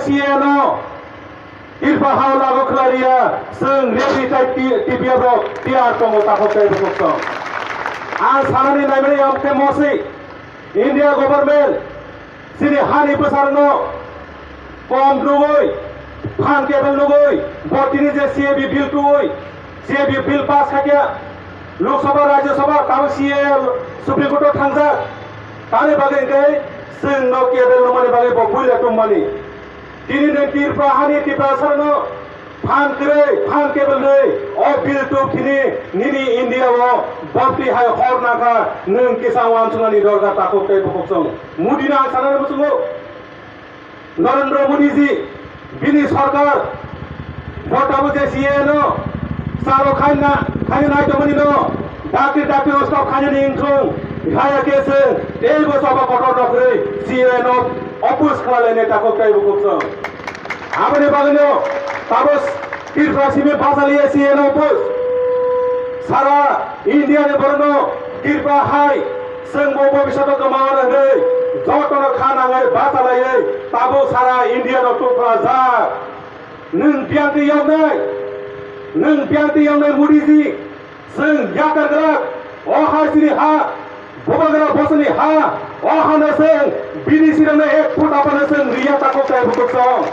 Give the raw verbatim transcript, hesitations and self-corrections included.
C A no Tripura hao lagu khlaiya, chwng ready tei T-, T P F rok tiyar tongo takhuk tei bukhuk song. Ang sanani naimani yong khe mosi, India government chini hani bwsarno kom nugwi, phan kebel nugwi, bo tini je C A B bill twi, C A B bill pass khaikhe, Lok Sabha, Rajya Sabha, tamo C A Supreme Court o thangjak. Tamni bagwi hwnkhe chwng no kebel nukmani bagwi bo buila tongmani. Tini nwng Tripura hani Tiprasarno phan kwrwi, phan kebelnwi o bill tubphini nini India o bopti hai hor nangkha nwng kisa uansuknani dorkar takhuk tei bukhuk song. Modi no ang sanani muchungo, Narendra Modi ji, bini sorkar bo tabuk je C A A no salo khaina, khaina nai tongmani no dakti dakti o stop khainani wngthung, haya khe chwng teibo choba kotor no kwrwi C A A no oppose khlai lainai takhuk tei bukhuk song. Aboni bagwino tabuk Tripura simi bachaliya C A A no oppose. Sara India ni borokno Tripura hai chwng bo bobishoto kwma hwnwi jotono kha nangwi bachalaiwi tabuk sara India no tuprajak. Nwng biyangtwi yoknai, nwng biyangtwi yoknai Modi ji, chwng yakargwrak, o ha chini ha, bubagra bosoni ha, o hano chwng bini sirokno ek phut aphano chwng riya takhuk tei bukhuk song.